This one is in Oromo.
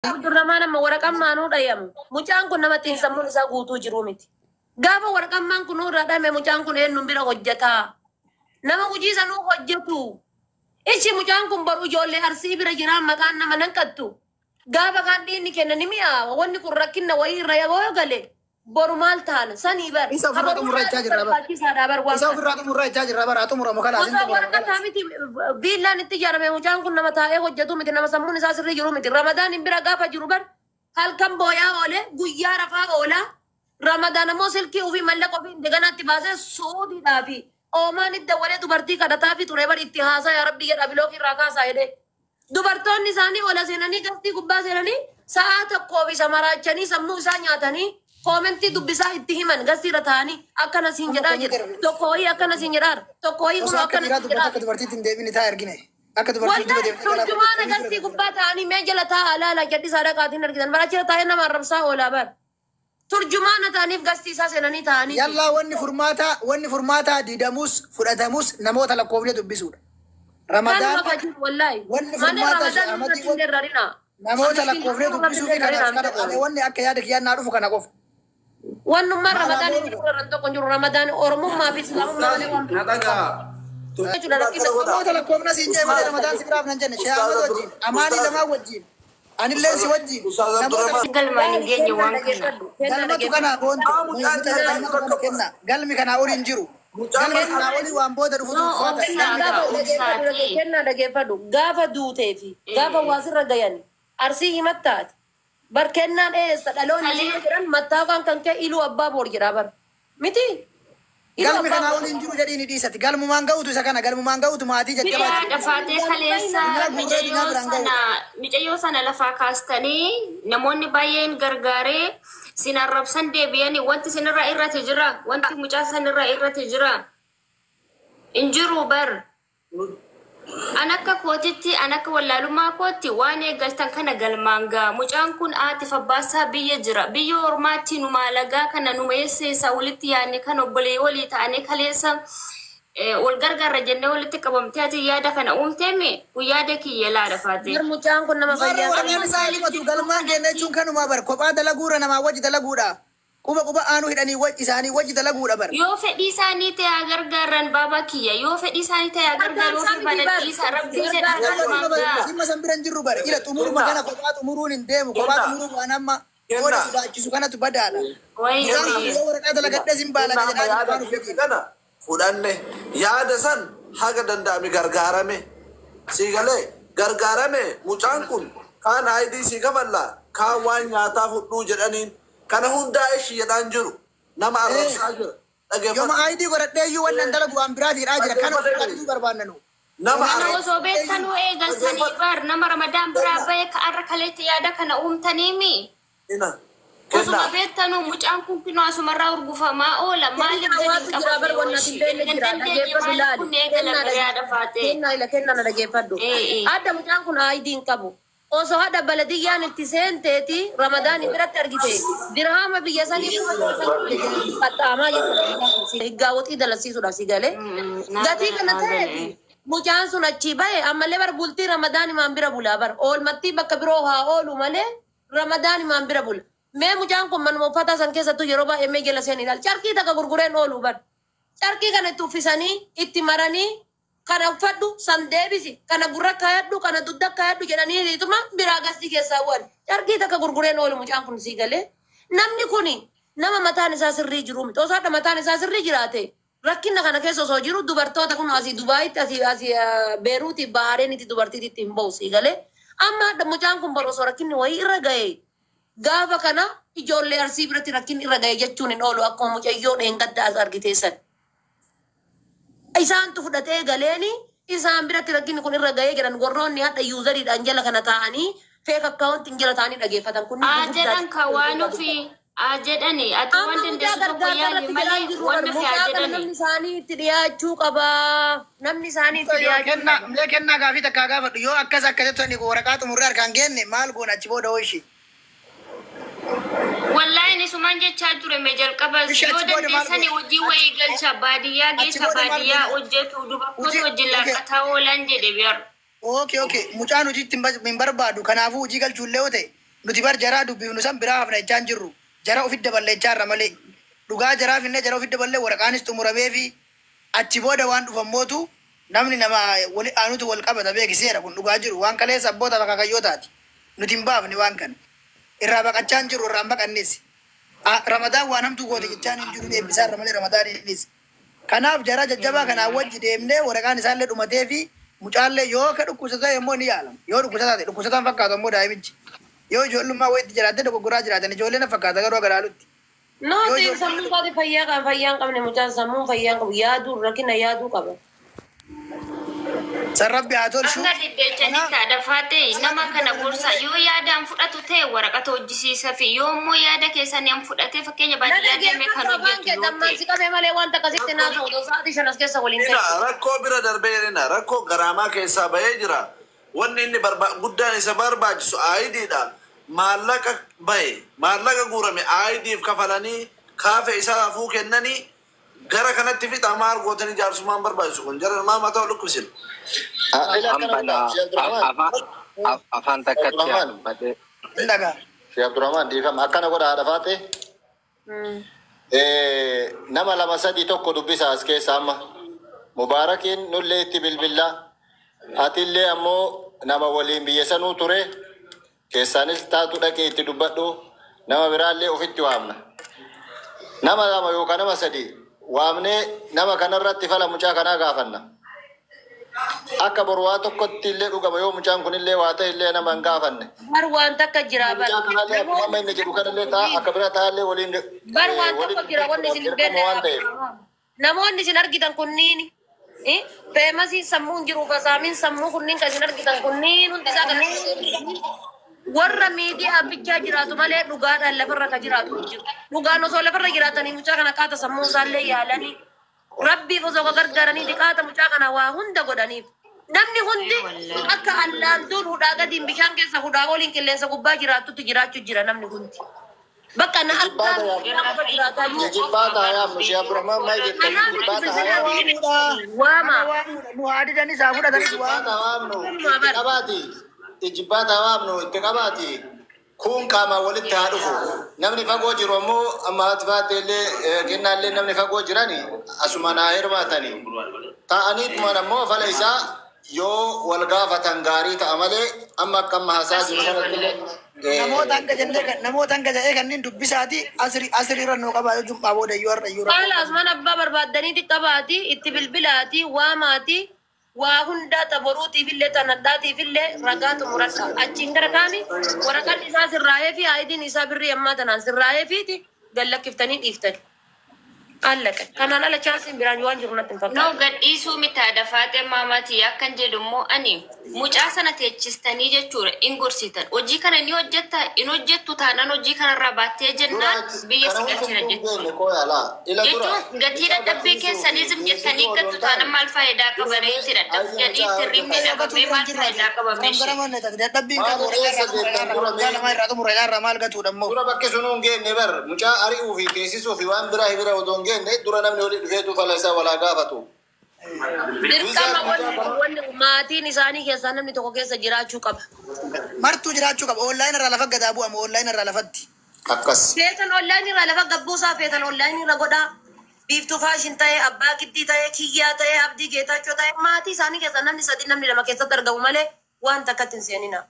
Abdurrahmaan amma waraqaan maanuu dhayamu. Mucaan kun nama xiinsammuun isaa guutuu jiru miti. Gaafa waraqaan maan kun irraa dhame, mucaan kun eenyuun bira hojjetaa? Nama hojii sanuu hojjetu. Ichi mucaan kun boru ijoollee Arsii bira jiraan maqaan nama nan qattu. Gaafa kaan dhiinni kenna ni mi'aawa. Wanni kun rakkinna wayii irra yoo gale, boru maal taana sanii bar. Isa ofirraa xumurraa jechaa jirra bar. Barbaachisaadha bar waan Isa kana. ofirraa xumurraa jechaa jirra bara, xumuramu kalaas hin Osoo xumuramu waraqataa kalaas. miti, viillaan itti ijaarame, mucaan kun nama taa'ee hojjetu miti, nama sammuun isaa sirrii jiru miti. Ramadaan hin bira gaafa jiru bar halkan booyaa oole, guyyaa rafaa oola. Ramadaan ammoo silkii ofii, mallaqa ofii indeganaatti baasee Suudiidhaa fi Oomaan itti dawwalee dubartii kadhataa fi ture bar, itti haasaa yaa Rabbi jedha, block irraa kaasaa jedhee. Dubartoonni isaanii ola seenanii, gastii gubbaa seenanii, sa'aa tokkoof isa maraachanii, sammuu isaa nyaatanii, comment dubbisaa itti himan, gastiirra taa'anii akkana siin jedhaa jira. Tokko wayii akkana siin jedhaara. Tokko wayii Osoo kunoo akka akkana dhiiraa siin dubbatu jedhaara. akka dubartiitti hin deebine taa ergine. Akka dubartii duuba Wanta deemtee jalaa turjumaana gastii gubbaa taa'anii mee jala taa'aa laala, jedhisaa dhaqaatiin argitan. Bara taa'ee nama arrabsaa oolaa bar. Turjumaana ta'aniif gastii isaa seenanii taa'anii. Yallaa, wanni furmaataa diidamus fudhatamus namoota lakkoofne dubbisuudha. Ramadaan Kanuma kajiru wallaahi. wanni Malee furmaataa Ramadaan Ahmadii irratti illee rarina. namoota lakkoofne dubbisuu fi kanaaf kana ani wanni akka yaada kiyyaan naa dhufu kana qofa. Wannummaan Maal Ramadaan aboonu inni dura tokko hin jiru. Ramadaan Oromummaa fi Islaamummaa malee waan Na dhagaa. jechuudha rakkina. Namoota lakkoofna siin jee malee Ramadaan si biraaf nan jenne. Shee Ahmad wajjin, Amaanii lamaan wajjin, anilleen si wajjin. Ustaaz Namoota Abdurrahman. Galmaan hin geenye waan kana. Galmatu kana boontu. Mucaan Galmatu kana kenna. Galmi kanaa olii hin jiru. Mucaan Galma kanaa olii waan booda dhufutu No, ulfaata. obsaa Gaafa obsaati. kennaa dhageeffadhu, gaafa duutee fi gaafa waasirra gayan Arsii himattaati. Bar kennaan eessa dhaloonni Kalee- jiran mattaafaan kan kee Iluu Abbaa Boor jedhaa bar. Miti? Iluu Galmi Abbaa kanaa Boor. olii hin jiru jedhii ni dhiisati. Galmumaan ga'utu isa kana. Galmumaan ga'utu maatii jajjabaati. Biyya dhafaatee kaleessa micayyoo sana lafaa kaastanii namoonni baay'een gargaaree sin arrabsan deebi'anii, wanti sinirraa irrate jira, wanti mucaa sanirraa irrate jira hin jiru bar. An akka kootitti, an akka wallaalummaa kootti, waan eegaltan kana galmaan gaa. Mucaan kun haatiif abbaasaa biyya jira. Biyya ormaatti nu maalagaa kana nu meesseessa walitti yaadne kan obbolee walii ta'anii kaleessa wal gargaarra jennee walitti qabamtee ati yaada kana uumteemi kun yaada kiyya laadha faate. Bar mucaan kun nama Warra fayyaa waraqaan qabu. isaa himatu galmaan kenna jechuun kanuma bar, kophaa dalaguudha, namaa wajji dalaguudha. Quba quba aanu hidhanii wajji isaanii wajji dalaguudha bar. Yoo fedhii isaanii ta'e haa gargaaran, baaba kiyya. Yoo fedhii isaanii ta'e haa gargaaran, yoo barbaadan dhiisa, rabbii jedha galmaan gaa. Dhimma san bira hin jirru bar. Ila xumuruma kana kophaa xumuruun hin deemu. Kophaa xumuruun waan amma booda sodaachisu kanatu badaadha. Wayi. Mucaan kun yoo waraqaa dalagadhee sin baalaga jedhaa jira yaada afaan ofii. Kana fudhanne, yaada san haga danda'ame gargaarame, sii galee gargaarame. Mucaan kun kaan ID sii kafalla, kaan waan nyaataa fudhuu jedhaniin, kana hundaa ishii jedhaan jiru, nama arrabsaa jira. Yooma Dhageeffadhu. ID godhadhee iyyuu wannan dalagu waan biraatiidhaa jira. Kana ofirraa diduu barbaannanu. Nama Kana arrabsaa. osoo beektanuu eegaltanii bar, nama Ramadaan biraa bahe ka arra kaleetti yaada kana uumtaniimi. Ina. Osuma Kennaa. beektanuu mucaan kun kinoo asumarraa urgufamaa oola. Maaliif gadi Waatu hin jira bar qabamne wanna ooshi? hin beekne Hin jira. dandeenye Dhageeffadhu maaliif laali. kun eegalan yaada faate? Kennaa ila kennaa na dhageeffadhu. Eh, eh. Adda mucaan kun ID hin qabu. Osoo hadha baladiyyaan itti seenteeti Ramadaan biratti argite, dirhama biyya sanii qaxxaamaa jechuudha. Higgaa waxii dalasiisuudhaaf si galee. Gatii kana ta'eeti mucaan sun achii bahe, ammallee bar bultii Ramadaan himaan bira bulaa bar, oolmattii bakka biroo haa oolu malee Ramadaan himaan bira bula. Mee mucaan kun manuma uffataa san keessattuu yeroo baay'ee mee jala seen ilaal, carqii takka gurgureen oolu bar. Carqii kana itti uffisanii, itti maranii, kana uffadhu, san deebisi, kana gurra kaayadhu, kana dugda kaayadhu jedhanii ituma biraa gastii keessaa bu'an. Carqii takka gurgureen oolu mucaan kun, sii galee. Namni kuni nama mataan isaa sirrii jiru miti. Osoo hadha mataan isaa sirrii jiraate, rakkina kana keessa osoo jiru dubartoota kun asii Dubaayitti, asii Beeruuti, Bahareenitti dubartiitti hin bahu, sii galee. Amma hadha mucaan kun bar osoo rakkinni wayii irra ga'e, gaafa kana ijoollee Arsii biratti rakkinni irra ga'e jechuun hin oolu, akkuma mucayyoo dheengadda as argiteessan. Isaantu fudhatee galeeni isaan biratti rakkinni kun irra ga'ee jedhan. Warroonni hadha useriidhaan jala kana taa'anii, fake accountiin jala taa'anii dhageeffatan kun. Haa jedhan ka waan ofii haa jedhani, ati Amma waan mucaa dandeessu tokko gargaarsa yaali irratti jalaa malee jiru waan ofii haa mucaa kana jedhani. Namni isaanii itti dhiyaachuu qaba. Namni isaanii itti dhiyaachuu Kennaa qaba. mee kennaa gaafii takkaa gaafadhu. Yoo akkas akkasitti waraqaa xumurree harkaan geenne maal goona achi booda hooshi? Wallaahi ni sumaan jechaa ture mee jalqabas Ishee yoo achi booda maal dandeessani goona? hojii wayii galcha, baadiyyaa Achi geessa, booda maal baadiyyaa goona? hojjetu dubartoota Hojii wajjin okay. laaqataa oolan jedhe biyar. Okay. Mucaan hojiitti hin barbaadu. Kanaafuu hojii galchuu illee yoo ta'e Nuti bar jaraa dubbifnu san biraa hafna jechaan jirru. Jara ofitti daballee jechaarra malee. Dhugaa jaraa finne jara ofitti daballee waraqaanis xumuramee fi achi booda waan dhufammootu namni nama wali aanutu wal qabata beekiseera kun dhugaa jiru. Waan kaleessa abboota akaakayyoo taati. Nuti hin baafne waan kana. Irraa baqachaa hin jirru, irraa hin baqannes. Ramadaan waan hamtuu goote jechaan hin jiru, eebbisaarra malee Ramadaan innis. Kanaaf jara jajjabaa kanaan wajji deemnee waraqaan isaallee dhumatee fi mucaallee yoo ka dhukkubsataa immoo ni yaalama. Yoo dhukkubsataa ta'e, dhukkubsataan fakkaatu ammoo daa'imichi. Yoo ijoollummaa wayitti jiraatte dogoggoraa jiraatan, ijoollee na fakkaata garuu agaraalutti. No, Yoo tiin ijoollee sammuu isaati fayyaa qaba, fayyaa hin qabne mucaan sammuun fayyaa hin qabu, yaaduu rakkina yaaduu qaba. San rabbi haa tolchu. Akka deddeechanii Kanaaf taadhafaa ta'e nama kana gorsa yoo yaadaan fudhatu ta'e waraqata hojjisiisa fi yoo immoo yaada keessanii an fudhatee fakkeenya Na baadiyyaa deemee dhageeffadhu kan afaan hojjetu kee yoo dammaan ta'e. si qabee malee wanta akkasitti naa ta'u otoo sa'aatii 5 as keessa waliin Ina ta'e. rakkoo bira darbee jirina rakkoo garaamaa keessaa bahee jira. Wanni inni guddaan isa barbaachisu aayidiidha. Maallaqa bahe, maallaqa guurame aayidiif kafalanii kaafe isaa hafuu kennanii gara kanatti fixa maal gootanii jaarsummaan barbaachisu kun jara maa mataa ol dhukkubsin. Ila Afaan akkana godha. banaa Sheekh Abdurrahman. afaan takkatti Abdurrahman. dubbadhe. Hin dhagaa. Sheekh Abdurrahman, dhiifama. Akkana godha haadha faate. Nama lama sadi tokko dubbisa as keessa amma. Mubaarakiin nullee itti bilbillaa. Atillee ammoo nama waliin biyya sanuu ture. Keessaanis taatu dhaqee itti dubbadhu. Nama biraallee ofitti waamna. Nama lama yookaan nama sadi waamnee nama kanarratti fala mucaa kanaa gaafanna. Akka boru waa tokkotti illee dhugama yoo mucaan kunillee waa ta'e illee nama hin gaafanne. Bar waan takka jira bar. Mucaa kanallee akkuma amma inni jedhu kanallee ta'a akka bira ta'allee waliin Bar waan waliin tokko jira wanni isin hin dirqama beekne. waan ta'eef. Namoonni isin argitan kunniin feemasiin sammuun jiru fasaamiin sammuu kunniin kan isin argitan kunniin hundi isaa kan warra miidiyaa bichaa jiraatu malee dhugaadhaan lafarra ka jiraatu hin jiru. Dhugaan osoo lafarra jiraatanii mucaa kana qaata sammuu isaallee yaalanii rabbiif osoo ka gargaaranii dhiqaata mucaa kana waa hunda godhaniif. Namni hundi akka allaantuun hudhaa gadiin bishaan keessa hudhaa oliin qilleensa gubbaa jiraatutti jiraachuu jira namni hundi. Bakka na argaa Ijibbaata yaamnu. miidiyaa qofa jiraataa jiru. Ijibbaata haa yaamnu. Sheekh Abdurrahman maal jettan? Kanaaf itti Ijibbaata haa bilbilaa yaamnu. Waamuudha. waama. Nama waamuudha. Nu haa didanis haa fudhatanis Ijibbaata waamu. waamnu. Walumaa Itti bara. qabaati. Ijibbaata waamnu itti qabaati. Kun qaamaan walitti haa dhufu. Namni fagoo jiru ammoo amma haati faate illee kennaallee namni fagoo jirani asuma naa hirmaatani. Ta'anii dhuman ammoo fala isaa yoo wal gaafatan gaarii ta'a malee amma akka amma haasaa jiru kanatti illee Namoota hanga jennee kan namoota hanga jedhee kanneen dubbisaati asri asri irra nuu qabaa yoo jum'aa booda iyyuu har'a iyyuu rakkoo Haala qabna. asmaan abbaa barbaaddaniiti qabaati itti bilbilaati waamaati waa hundaa taboruutiif illee tanadhaatiif illee ragaa xumuradha. Achiin gara kaami waraqaan isaa sirraa'ee fi aayidiin isaa birrii ammaa tanaan sirraa'ee fiiti gallakkiftanii dhiiftani. Allaqa. Kanaan ala chaansiin biraan waan jiru natti hin No, fakkaatu. gadhiisuu miti haadha faatee maamatii akkan jedhu immoo ani mucaa sana teechistanii jechuudha hin gorsitan. Hojii kana ni hojjetta hin hojjettu taanaan hojii kanarraa baattee dura jennaan biyya kana si galchina hundumtuu hin jechuudha. beekne koo yaalaa. Ila dura Jechuun gatii mucaa dadhabbii gadhiisuu fi keessaniisim jettanii geessisuu odoo gattu hin taanaan taane maal faayidaa dura qaba mee itti dadhabbii ayya itti mucaa hirribni hojjetan. Yoo gatuu dhabamee bira hin maal jirra faayidaa qaba ati. meeshee. Gara manne taate dadhabbiin Maal qabu waraqaa eessa irraa xumura geettan irraa dura waggaa mee lama irraa xumura irraa maal gatuudha immoo. dura bakki sunuu hin geenne bar mucaa ari'uu fi teessisuu fi waan biraa hibira odoo hin geenne dura namni olii dhufeetu fala isaa walaa gaafatu. Dirqama Viizaan mucaa wanni kana wanni maatiin isaanii keessaa namni tokko keessa jiraachuu qaba. Martuu jiraachuu qaba. Online irraa lafa gadaa bu'ama. Online irraa lafatti. akkas. Feetan online irraa lafa gabbuusaa feetan online irra godhaa. Biiftuu faashin ta'ee, abbaa giddii ta'ee, kiyyaa ta'ee, abdii geetaachoo ta'ee, maatii isaanii keessaa namni sadi namni lama keessatti argamu malee waan takkatti hin seenina.